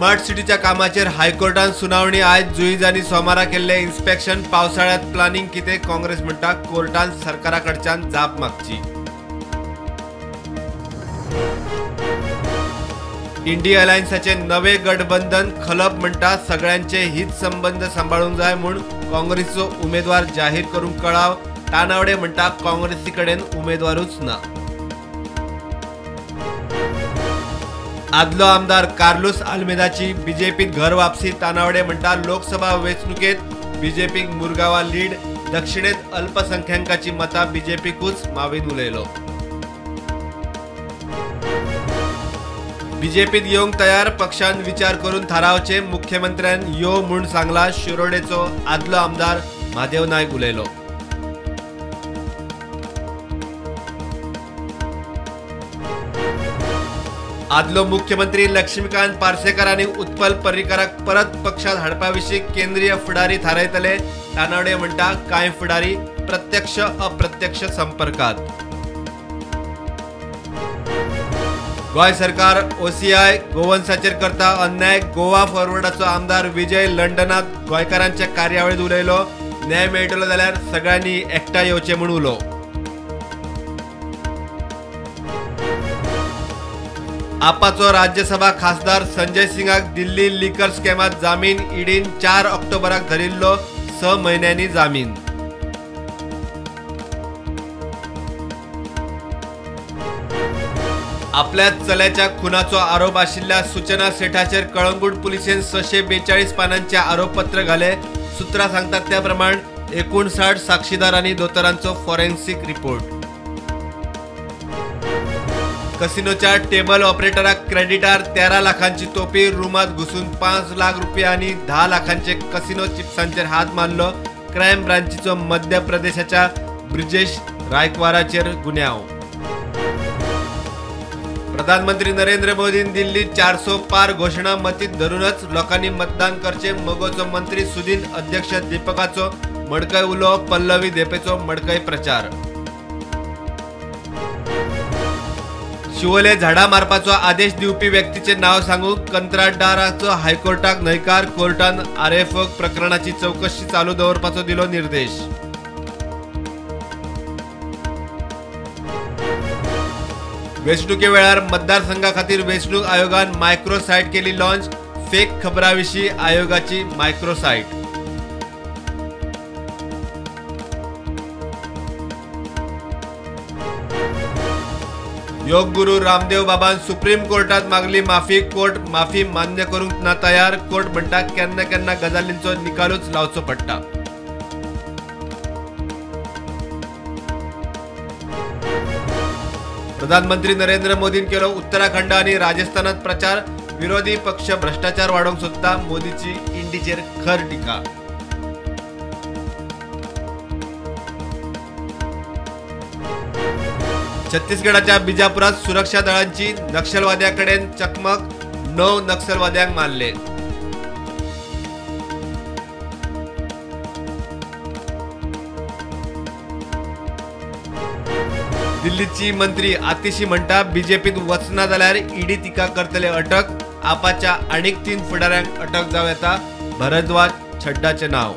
Smart सिटीच्या कामाचेर हायकोर्टान सुनावणी आयज. जुईजांनी सोमारा केल्लें इन्स्पेक्शन. पावसाळ्यात प्लानिंग कितें? काँग्रेस म्हणटा कोर्टान सरकारा कडच्यान जाप मागची. इंडिया अलायन्साचे नवे गठबंधन खलप म्हणटा सगळ्यांचे हित संबंध सांबाळूंक जाय म्हूण काँग्रेसीचो उमेदवार जाहीर करूंक कळाव. तानावडे म्हणटा काँग्रेसी कडेन उमेदवारूच ना. आदलो आमदार कार्लुस आल्मेदाची बीजेपीत घर वापसी. तानावडे म्हणटा लोकसभा वेंचणुकेत बीजेपीक मुरगांवा लीड. दक्षिणेत अल्पसंख्याकांची मतां बीजेपीकूच मावीन उलयलो. बीजेपीत येवंक तयार, पक्षान विचार करून थारावचे. मुख्यमंत्र्यान यो म्हूण सांगला. शिरोडेचो आदलो आमदार महादेव नायक उलयलो. आदलो मुख्यमंत्री लक्ष्मीकांत पार्सेकर आनी उत्पल पर्रीकराक परत पक्षात हाडपा विशीं केंद्रीय फुडारी थारायतले. तानावडे म्हणटा कांय फुडारी प्रत्यक्ष अप्रत्यक्ष संपर्कात. गोंय सरकार ओसीआय गोवन्साचेर करता अन्याय. गोवा फॉरवर्डाचो आमदार विजय लंडनात गोंयकारांच्या कार्यावळीत उलयलो. न्याय मेळटलो जाल्यार सगळ्यांनी एकठांय येवचें म्हूण उलो. आपाचो राज्यसभा खासदार संजय सिंगाक दिल्ली लिकर स्कॅमात जामीन. ईडीन 4 ऑक्टोबराक धरिल्लो, 6 म्हयन्यांनी जामीन. आपल्या चल्याच्या खुनाचो आरोप आशिल्ल्या सूचना सेठाचेर कळंगूट पुलिसेन 642 पानांचे आरोपपत्र घाले. सूत्रां सांगतात त्या प्रमाण 59 साक्षीदार आनी दोतोरांचो फॉरेन्सिक रिपोर्ट. कसिनोच्या टेबल ऑपरेटराक क्रेडिटार 13 लाखांची तोपी. रुमात घुसून 5 लाख रुपया आनी 10 लाखांचे कसिनो चिप्सांचेर हात मारलो. क्रायम ब्रांचीचो मध्य प्रदेशाच्या ब्रिजेश रायकवाराचेर गुन्यांव. प्रधानमंत्री नरेंद्र मोदीन दिल्ली 400 पार घोशणा मतीत धरूनच लोकांनी मतदान करचे. मगोचो मंत्री सुदीन अध्यक्ष दीपकाचो मडकय उलो. पल्लवी धेंपेचो मडकय प्रचार. शिवोले झाडां मारपाचो आदेश दिवपी व्यक्तीचे नाव सांगूंक कंत्राटदाराचो हायकोर्टाक न्हयकार. कोर्टान आरएफओ प्रकरणाची चवकशी चालू दवरपाचो दिलो निर्देश. वेंचणुके वेळार मतदारसंघा खातीर वेंचणूक आयोगान मायक्रो सायट केली लॉन्च. फेक खबरां विशीं आयोगाची मायक्रो सायट. योग गुरू रामदेव बाबान सुप्रीम कोर्टात मागली माफी. कोर्ट माफी मान्य करूंक ना तयार. कोर्ट म्हणटा केन्ना केन्ना गजालींचो निकालूच लावचो पडटा. प्रधानमंत्री नरेंद्र मोदीन केलो उत्तराखंड आनी राजस्थानात प्रचार. विरोधी पक्ष भ्रष्टाचार वाडोवंक सोदता. मोदीची इंडीचेर खर टिका. छत्तीसगडाच्या बिजापुरात सुरक्षा दळांची नक्षलवाद्यांकडेन चकमक. 9 नक्षलवाद्यांक मारले. दिल्लीची मंत्री आतिशी म्हणटा बीजेपीत वचना जाल्यार ईडी तिका करतले अटक. आपाच्या आनीक 3 फुडाऱ्यांक अटक जावं येता. भरद्वाज छड्डाचें नांव.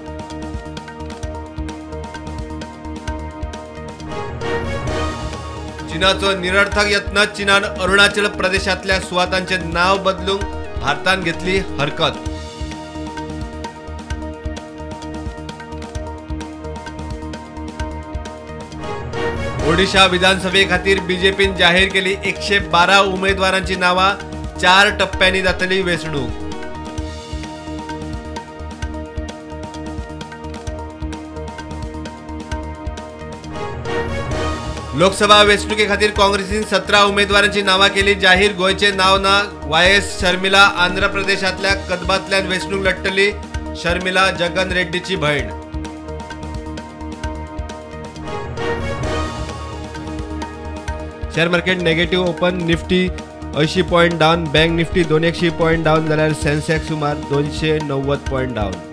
चीनाचो निरर्थक यत्न. चीनान अरुणाचल प्रदेशांतल्या सुवातांचे नाव बदलूंक भारतान घेतली हरकत. ओडिशा विधानसभे खातीर बीजेपीन जाहीर केली 112 उमेदवारांची नावां. 4 टप्प्यांनी जातली वेंचणूक. लोकसभा वेंचणुके खातीर काँग्रेसीन 17 उमेदवारांची नावां केली जाहीर. गोंयचें नांव ना. वाय.एस. शर्मिला आंध्र प्रदेशांतल्या कदबांतल्यान वेंचणूक लढटली. शर्मिला जगन रेड्डीची भयण. Share market negative open. Nifty 80 point down, bank Nifty 280 point down जाल्यार सेन्सेक्स सुमार 290 पॉयंट डावन.